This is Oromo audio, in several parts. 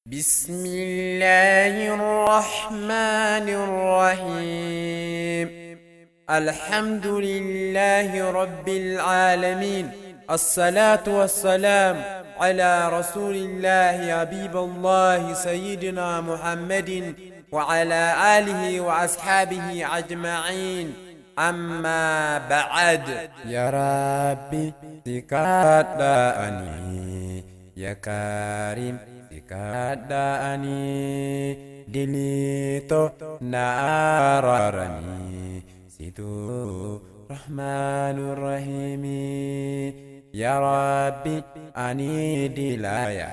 بسم الله الرحمن الرحيم. الحمد لله رب العالمين، الصلاة والسلام على رسول الله حبيب الله سيدنا محمد وعلى آله وأصحابه أجمعين. أما بعد، يا ربي سكاداني، يا كريم سكاداني، دليتو نارارني، سيدو رحمن الرحيم. يا ربي أني دلايا،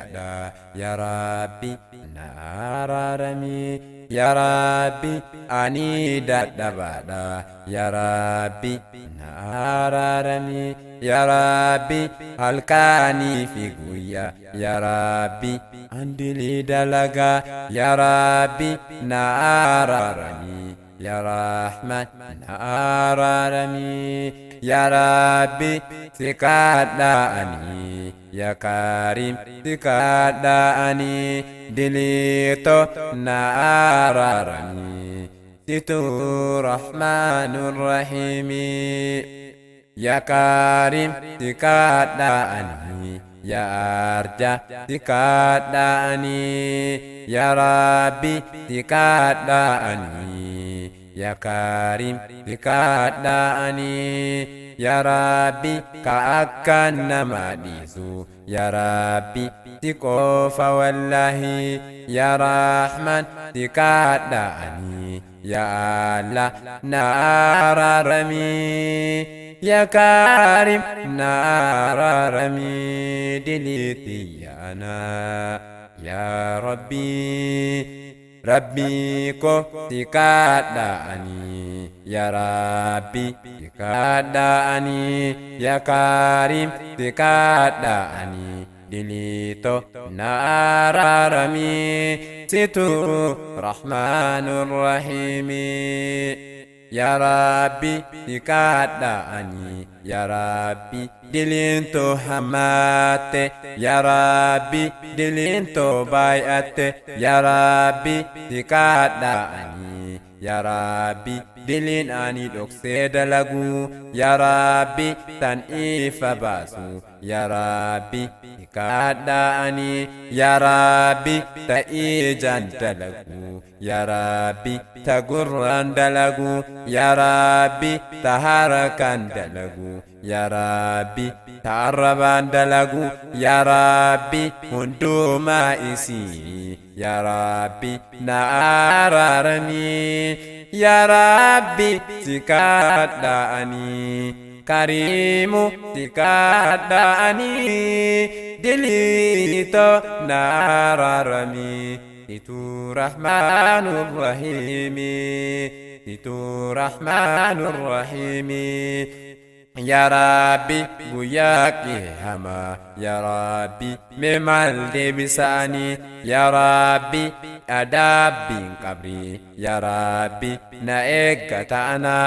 يا ربي نارارمي، يا ربي أني ددبادا، يا ربي نارارمي، يا ربي halkaanii fi guyyaa، يا ربي andilii dalagaa، يا ربي naararami، يا رحمن naararami، يا ربي sikadhaani، يا كريم sikadhaani، diliito naararami، situ رحمن الرحيم. يا كريم sikadhaani، يا أرجا sikadhaani، يا ربي sikadhaani، يا كريم sikadhaani، يا ربي ka akkan nama dhiisu، يا ربي si qofa والله، يا رحمن sikadhaani، يا الله naararami، يا كريم naararami، diliiti أنا يا ربي، ربي ko sikadhaani، يا ربي sikadhaani، يا كريم sikadhaani، diliito naararami، situ رحمن الرحيم. يا ربي sikadhaani، يا ربي diliinto hamaatte، يا ربي diliinto baay'atte، يا ربي sikadhaani، يا ربي diliin ani dhoksee dalagu، يا ربي tan ifa baasu، يا ربي sikadhaani، يا ربي ta ijaan dalagu، يا ربي ta gurraan dalagu، يا ربي ta harkaan dalagu، يا ربي ta arrabaan dalagu، يا ربي hundumaa isii، يا ربي na araarami، يا ربي sikadhaani، kariimu sikadhaani، diliito na araarami، situ رحمن الرحيم، situ رحمن الرحيم. يا ربي guyyaa qiyaama، يا ربي mee maal deebisaani؟ يا ربي adabbiin qabrii، يا ربي na eeggata ana،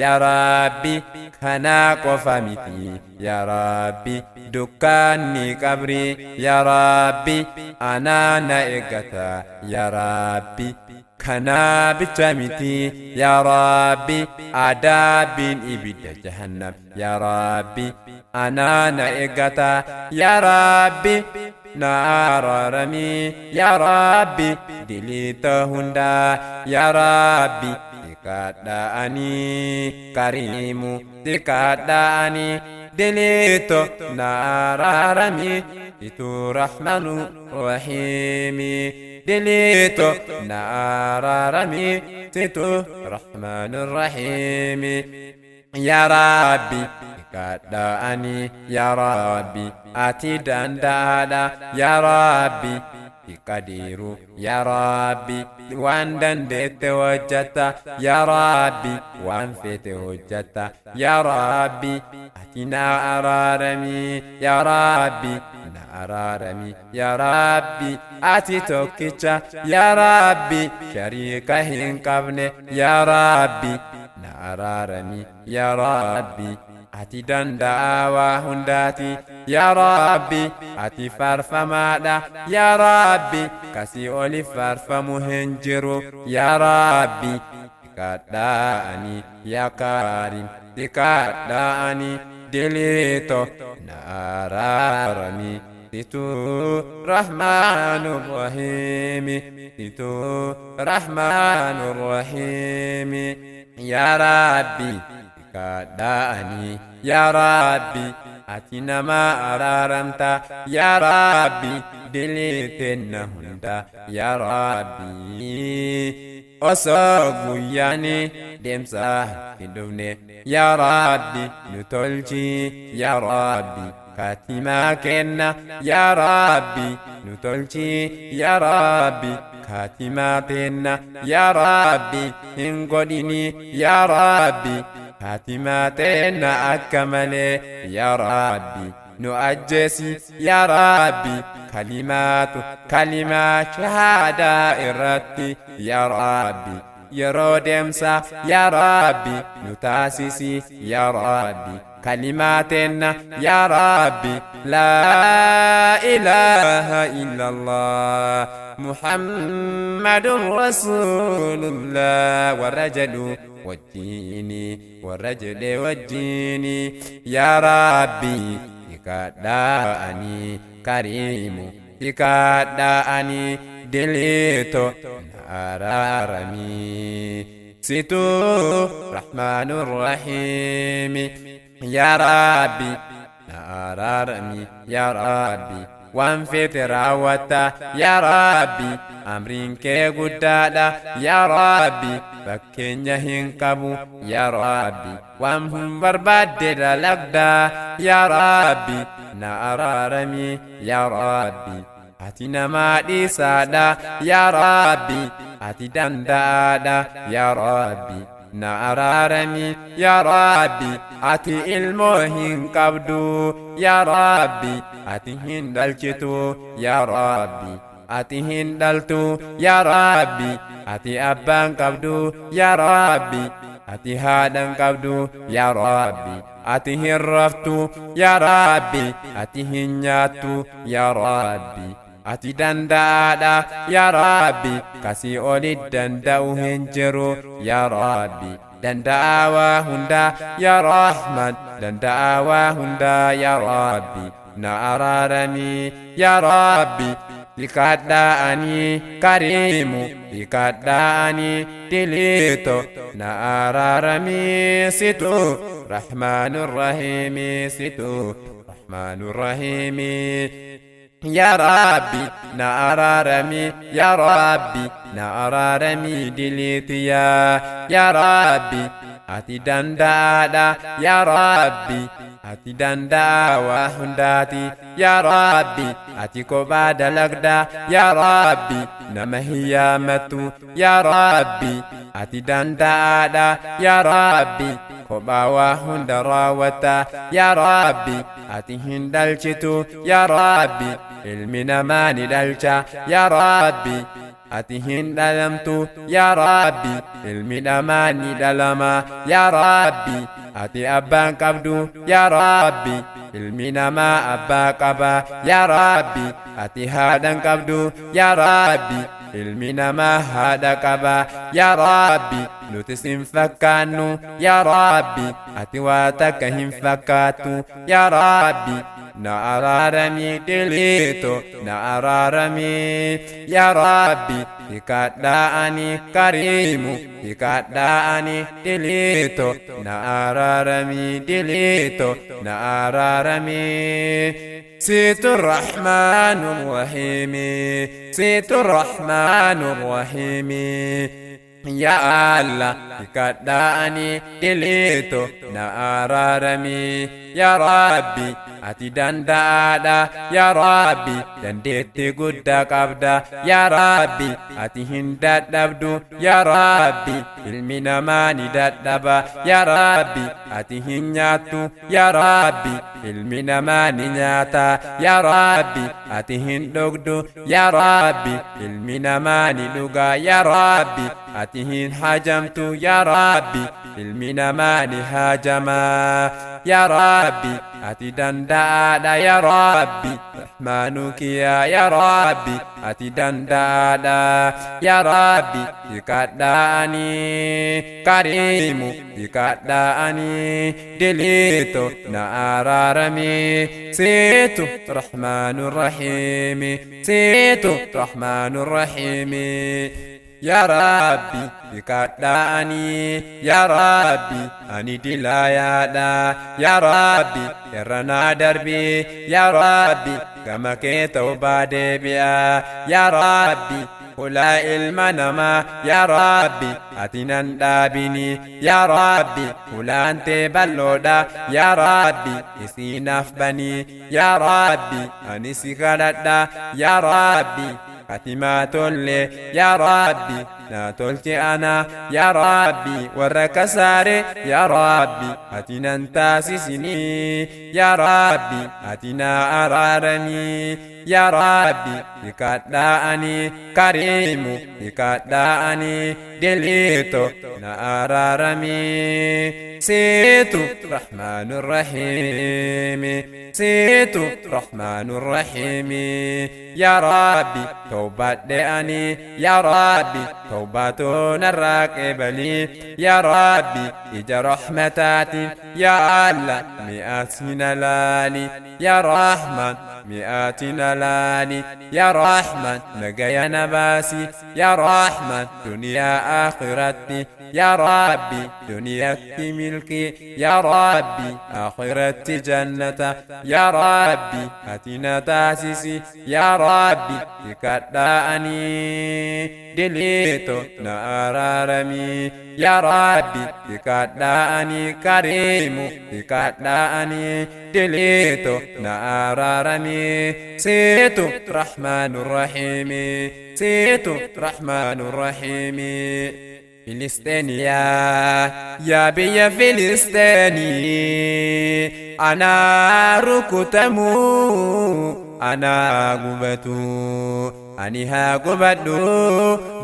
يا ربي kanaa qofa miti، يا ربي dukkaanni qabrii، يا ربي anaa na eeggata، يا ربي kanaa bicha miti، يا ربي adabbiin ibidda jahannam، يا ربي anaa na eeggata، يا ربي na araarami، يا ربي diliita hundaa، يا ربي sikadhaani، kariimu sikadhaani، diliito na araarami، situ رحمن رحيم، diliito na araarami، situ رحمن الرحيم. يا ربي sikadhaani، يا ربي ati danda'aadha، يا ربي qadiiru، يا ربي waan dandeette hojjetta، يا ربي waan feete hojjetta، يا ربي ati na araarami، يا ربي na araarami، يا ربي ati tokkicha، يا ربي shariika hin qabne، يا ربي na araarami، يا ربي ati danda'aa waa hundaati. Yaa Rabbi, ati faarfamaadha. Yaa Rabbi, kasii oli faarfamu hin jiru. Yaa Rabbi, kadhaani yaa Karim, kadhaani diliito na araarami. Situ Rahmaanu Rahiimi, situ Rahmaanu Rahiimi. Yaa Rabbi, kadhaani yaa Rabbi, ati nama araaramta. Yaa Rabbi, diliitenna hunda. Yaa Rabbi, osoo guyyaani deemsaa hin dhufne, yaa Rabbi, nu tolchi. Yaa Rabbi, kaatimaa kenna. Yaa Rabbi, nu tolchi. Yaa Rabbi, kaatimaa kenna. Yaa Rabbi, hin godhini. Yaa Rabbi, kaatimaa teenna akka malee. Yaa Rabbi, nu ajjeesi. Yaa Rabbi, kalimaatu kalimaa shahaadaa irratti. Yaa Rabbi, yeroo deemsa, yaa Rabbi, nu taasisi. Yaa Rabbi, kalimaa teenna. Yaa Rabbi, laa ilaaha illallah Muhammadun Rasuulullah warra jedhu wajjiini, warra jedhe wajjiini. Yaa Rabbi, kadhaani Kariimu, kadhaani diliito na araarami. Situ Rahmaanu Rahiimi. Yaa Rabbi, na araarami. Yaa Rabbi, waan feete raawwatta. Yaa Rabbi, amriin kee guddaadha. Yaa Rabbi, fakkeenya hin qabu. Yaa Rabbi, waan hin barbaadde dalagda. Yaa Rabbi, na araarami. Yaa Rabbi, ati namaa dhiisaadha. Yaa Rabbi, ati danda'aadha. Yaa Rabbi, na araarami. Yaa Rabbi, ati ilmoo hin qabdu. Yaa Rabbi, ati hin dhalchitu. Yaa Rabbi, ati hin dhaltu. Yaa Rabbi, ati abbaan qabdu. Yaa Rabbi, ati haadhan qabdu. Yaa Rabbi, ati hin raftu. Yaa Rabbi, ati hin nyaattu. Yaa Rabbi, ati danda'aadha. Yaa Rabbi, kasii oli danda'u hin jiru. Yaa Rabbi, danda'aa waa hundaa. Yaa Rahman, danda'aa waa hundaa. Yaa Rabbi, na araarami. Yaa Rabbi, kadhaani Kariimu, kadhaani diliito na araarami. Situ Rahmaanu Rahiimi, situ Rahmaanu Rahiimi. Yaa Rabbi, na araarami. Yaa Rabbi, na araarami diliitiyaa. Yaa Rabbi, ati danda'aadha. Yaa Rabbi, ati danda'aa waa hundaati. Yaa Rabbi, ati kophaa dalagda. Yaa Rabbi, nama hin yaammattu. Yaa Rabbi, ati danda'aadha. Yaa Rabbi, kophaa waa hunda raawwatta. Yaa Rabbi, ati hin dhalchitu. Yaa Rabbi, ilmi namaa ni dhalcha. Yaa Rabbi, ati hin dhalamtu. Yaa Rabbi, ilmi namaa ni dhalama. Yaa Rabbi, ati abbaan qabdu. Yaa Rabbi, ilmi namaa abbaa qaba. Yaa Rabbi, ati haadhan qabdu. Yaa Rabbi, ilmi namaa haadha qaba. Yaa Rabbi, nuti sin fakkaannu. Yaa Rabbi, ati waa takka hin fakkaattu. Yaa Rabbi, na araarami diliito na araarami. Yaa Rabbi, kadhaani Kariimu, kadhaani diliito na araarami, diliito na araarami. Situ Rahmaanu Rahiimi, situ Rahmaanu Rahiimi. Yaa Allah, kadhaani diliito na araarami. Yaa Rabbi, ati danda'aadha. Yaa Rabbi, dandeettii guddaa qabda. Yaa Rabbi, ati hin dadhabdu. Yaa Rabbi, ilmi namaa ni dadhaba. Yaa Rabbi, ati hin nyaattu. Yaa Rabbi, ilmi namaa ni nyaata. Yaa Rabbi, ati hin dhugdu. Yaa Rabbi, ilmi namaa ni dhuga. Yaa Rabbi, ati hin hajamtu. Yaa Rabbi, ilmi namaa ni hajama. Yaa Rabbi ati danda'aadha. Yaa Rabbi Rahmaanu kiyya. Yaa Rabbi ati danda'aadha. Yaa Rabbi sikadhaani Kariimu sikadhaani Diliito na araarami Siitu Rahmaanu Rahiimi Siitu Rahmaanu Rahiimi. Yaa Rabbi sikadhaani. Yaa Rabbi ani dilaayaadha. Yaa Rabbi irra naa darbi. Yaa Rabbi gama kee tawbaa deebi'a. Yaa Rabbi hulaa ilma namaa. Yaa Rabbi ati nan dhaabini. Yaa Rabbi hulaan tee bal'oodha. Yaa Rabbi isiinaaf bani. Yaa Rabbi ani si kadhadha. Yaa Rabbi ati maa tolle. Yaa Rabbi naa tolche ana. Yaa Rabbi warra kasaare. Yaa Rabbi ati nan taasisini. Yaa Rabbi ati naa araarami. Yaa Rabbi sikadhaani Kariimu sikadhaani Diliito na araarami Siitu Rahmaanu Rahiimi Siitu Rahmaanu Rahiimi. Yaa Rabbi tawbadhe ani. Yaa Rabbi tawbatoo narraa qeebali. Yaa Rabbi ija rahmataatiin. Yaa Allah mi'aatina laali. Yaa Rahmaan mi'aatina laali. Yaa Rahmaan nagaya na baasi. Yaa Rahmaan duniyaa aakhiraatti. Yaa Rabbi duniyaatti milki. Yaa Rabbi aakhiraatti jannata. Yaa Rabbi ati na taasisi. Yaa Rabbi sikadhaani Diliito na araarami. Yaa Rabbi sikadhaani Kariimu sikadhaani Diliito na araarami Siitu Rahmaanu Rahiimi Siitu Rahmaanu Rahiimi. Filisteeniyaa yaa biyya Filisteenii anaa rukutamu anaa gubatu ani haa gubadhu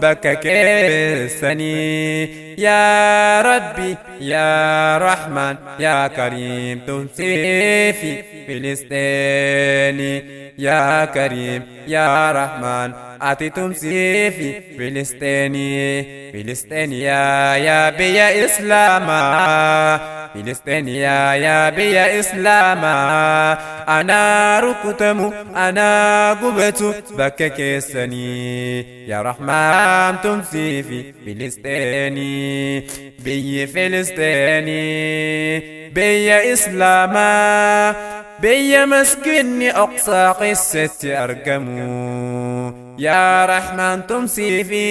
bakka keessanii. Yaa Rabbi yaa Rahmaan yaa Kariim tumsiifi Filisteenii. Yaa Kariim yaa Rahmaan ati tumsiifi Filisteenii. Filisteeniyaa yaa biyya Islaamaa. Filisteeniyaa yaa biyya Islaamaa. Anaa rukutamu anaa gubatu bakka keessanii. Yaa Rahmaan tumsiifi Filisteenii. Biyyi Filisteenii biyya Islaamaa. Biyya maskinni Aqsaa keessatti argamu. Yaa Rahmaan tumsiifi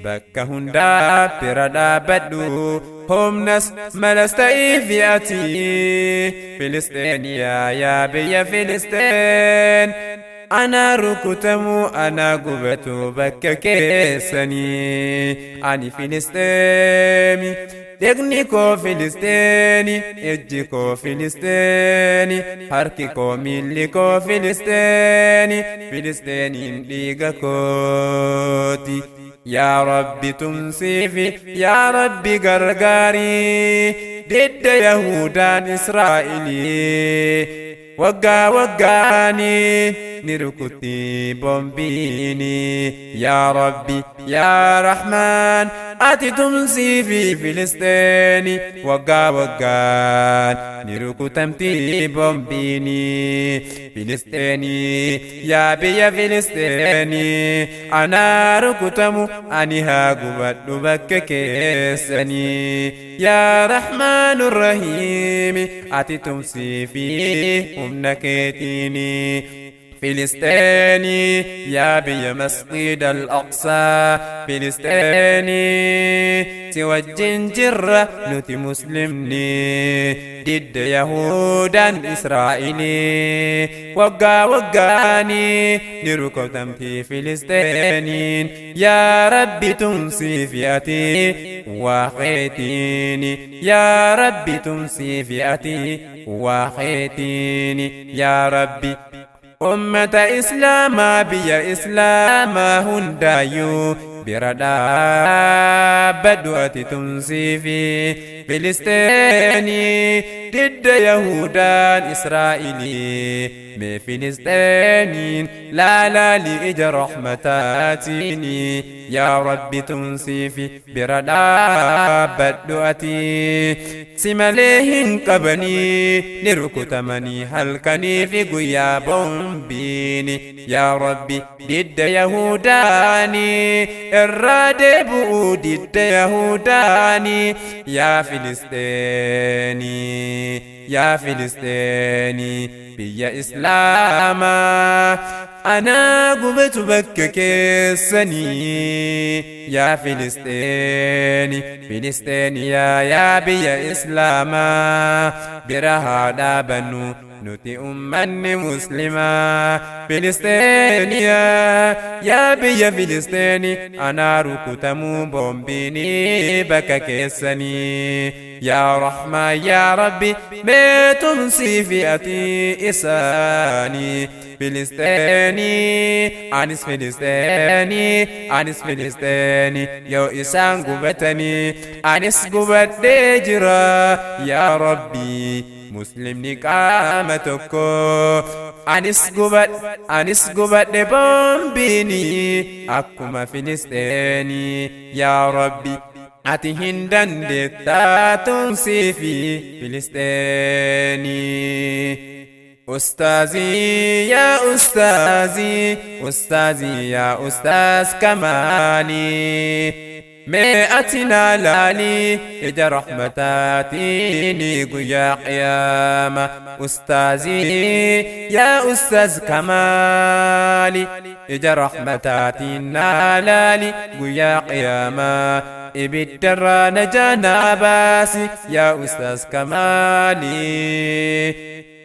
bakka hundaa bira dhaabbadhu. Humnas malas ta'iifi ati. Filisteeniyaa yaa biyya Filisteen. Anaa rukutamu anaa gubatu bakka keessanii. Ani Filisteemi. Dhiigni koo Filisteeni, ijji koo Filisteeni, harki koo miilli koo Filisteeni, Filisteeniin dhiiga kooti. Yaa Rabbi tumsiifi, yaa Rabbi gargaarii, didda Yahudaan Israa'ilii. Waggaa waggaanii ni rukutti bombiini. Yaa Rabbi yaa Rahmaan ati tumsiifi Filisteeni. Waggaa waggaan ni rukutamti bombiini. Filisteenii yaa biyya Filisteenii anaa rukutamu ani haa gubadhu bakka keessanii. Yaa Rahmaanu Rahiimi ati tumsiifi humna keetiini. Filisteenii yaa biyya Masjid al-Aqsaa. Filisteenii si wajjin jirra nuti muslimni didda Yahudaan Israa'ilii. Waggaa waggaanii ni rukutamti Filisteeniin. Yaa Rabbi tumsiifi ati waa keetiini. Yaa Rabbi tumsiifi ati waa keetiini. Yaa Rabbi ummata Islaamaa biyya Islaamaa hundaayyuu bira dhaabbadhu ati tumsiifi Filisteenii. Didda Yahudaan Israa'ilii mee Filisxeeniin laalaali ija rahmataatiini. Yaa Rabbi tumsiifi bira dhaabbadhu ati. Si malee hin qabanii ni rukutamanii halkanii fi guyyaa boombiini. Yaa Rabbi didda Yahudaani irraa deebi'uu didda Yahudaani. Yaa Filisxeenii, yaa Filisxeenii, biyya Islaamaa anaa gubatu bakka keessanii. Yaa Filisxeeni, Filisxeeniyaa, yaa biyya Islaamaa bira haa dhaabannu nuti ummanni Muslimaa. Filisxeeniyaa, yaa biyya Filisxeeni anaa rukutamuu boombiinii bakka keessanii. Yaa Rahmaan, yaa Rabbi mee tumsii fi ati isaanii. Filisxeenii, anis Filisxeenii, anis Filisxeenii, yoo isaan gubatanii anis gubadhee jira. Yaa Rabbi Muslimni qaama tokko, anis gubadhe, anis gubadhe boombiinii akkuma Filisxeenii. Yaa Rabbi ati hin dandeettaa tumsii fi Filisxeenii. Ustaazii, yaa ustaazii, ustaazii, yaa ustaaz Kamaalii, mee ati naa laalii ija rahmataatiin guyyaa qiyaama. Ustaazii, yaa ustaaz Kamaali, ija rahmataatiin naa laali guyyaa qiyaamaa, ibiddarraa najaa naa baasi yaa ustaaz Kamaalii.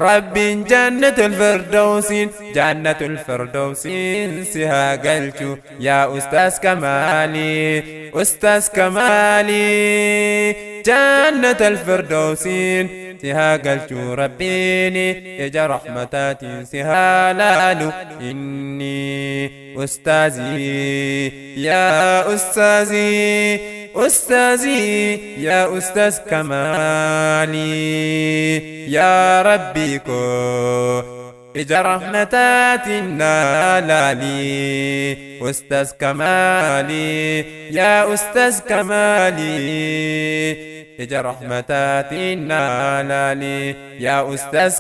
Rabbiin jannatul firdawsiin, jannatul firdawsiin si haa galchu yaa ustaaz Kamaalii. Ustaaz Kamaalii, jannatul firdawsiin si haa galchu Rabbiin, ija rahmataatiin si haa laalu inni. Ustaazii, yaa ustaazii, ustaazii, yaa ustaaz Kamaalii, yaa Rabbii koo ija rahmataatiin naa laalii. Ustaaz Kamaalii, yaa ustaaz Kamaalii, ija rahmataatiin naa laalii yaa ustaaz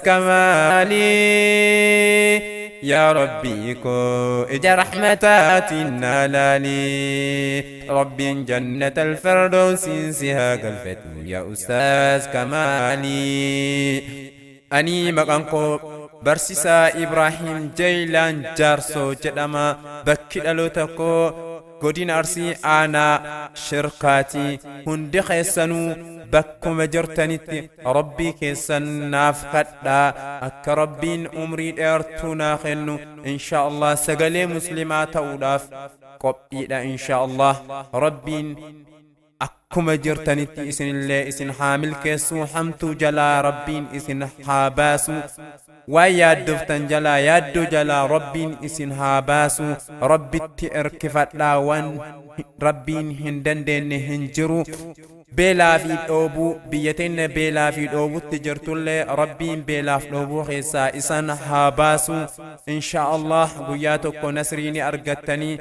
Kamaalii. Yaa Rabbii koo ija rahmataatiin naa laalii. Rabbiin jannata alfirdawsiin si haa galfatu yaa ustaaz Kamaalii. Ani maqaan koo Barsiisaa Ibraahim Jaylaan Jaarsoo jedhama. Bakki dhaloota koo godina Arsii aanaa Shirkaati. Hundi keessanuu bakkuma jirtanitti Rabbii keessan naaf kadhaa akka Rabbiin umrii dheertuu naa kennu. Insha Allah sagalee Muslimaa ta'uudhaaf qophiidha insha Allah. Rabbiin akkuma jirtanitti isinillee isin haa milkeessuu, hamtuu jalaa Rabbiin isin haa baasu, waan yaaddoftan jalaa, yaaddoo jalaa Rabbiin isin haa baasu. Rabbitti erkifadhaa, waan Rabbiin hin dandeenye hin jiru. Beelaa fi dhoobuu biyya teenya beelaa fi dhoobutti jirtullee Rabbiin beelaaf dhoobuu keessaa isan haa baasu insha Allah. Guyyaa tokko nasrii ni argattanii.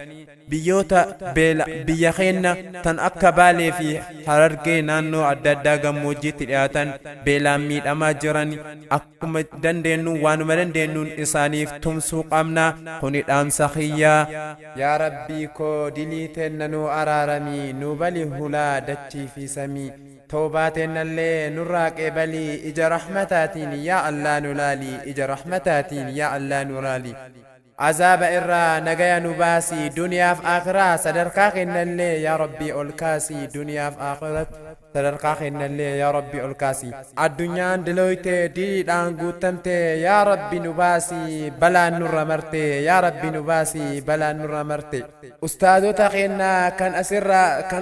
Biyyoota beela biyya keenya tan akka Baalee fi Harargee naannoo adda addaa gammoojjiitti dhiyaatan beelaan miidhamaa jiran akkuma dandeenyu waanuma dandeenyuun isaaniif tumsuu qabna. Kuni dhaamsa kiyyaa. Yaa Rabbii koo dilii teenna nuu araaramii, nuu bali hulaa dachii fi samii, toobaa teennallee nurraa qeebalii, ija rahmataatiin yaa Allah nu laalii, ija rahmataatiin yaa Allah nu laalii, azaaba irraa nagaya nu baasii, duniyaaf akhiraa sadarkaa kennallee yaa Rabbii ol kaasii, duniyaaf akhirat sadarkaa kennallee yaa Rabbii ol kaasii. Addunyaan dilooyte diliidhaan guutamte, yaa Rabbi nu baasii, balaan nurra marte, yaa Rabbi nu baasii, balaan nurra marte. Ustaadota keenna kan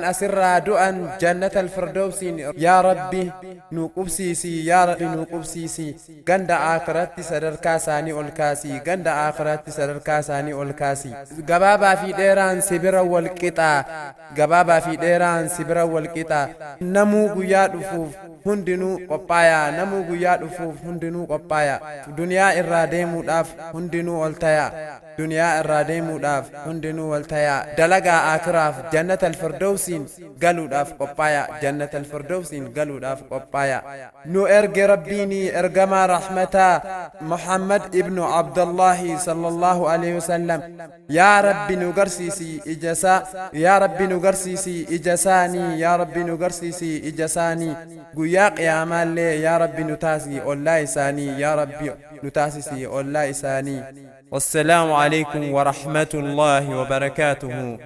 asirraa du'an jannatal firdawsiin yaa Rabbi nu qubsiisi, yaa Rabbi nu qubsiisi, ganda akhiratti sadarkaa isaanii ol kaasi, ganda akhiratti sadarkaa isaanii ol kaasi. Gabaabaa fi dheeraan si bira wal qixa, gabaabaa fi dheeraan si bira wal qixa. Namuu guyyaa dhufuuf hundinuu qophaayaa, namuu guyyaa dhufuuf hundinuu qophaaya. Duniyaa irraa deemuudhaaf hundinuu ol tayaa, duniyaa irraa deemuudhaaf hundinuu ol tayaa. Dalagaa akiraaf jannata alfirdawsiin galuudhaaf qophaaya, jannata alfirdawsiin galuudhaaf qophaaya. Nu erge Rabbiinii ergamaa rahmataa Muhammad ibnu Abdallahi sallallahu alaihi wasallam. Yaa Rabbi nu garsiisi ijasaa, yaa Rabbi nu garsiisi ija isaanii, yaa Rabbi nu garsiisi ija isaanii. Guyyaa qiyaamaallee yaa Rabbi nu taasisi ollaa isaanii, yaa Rabbi nu taasisi ollaa isaanii. والسلام عليكم ورحمة الله وبركاته.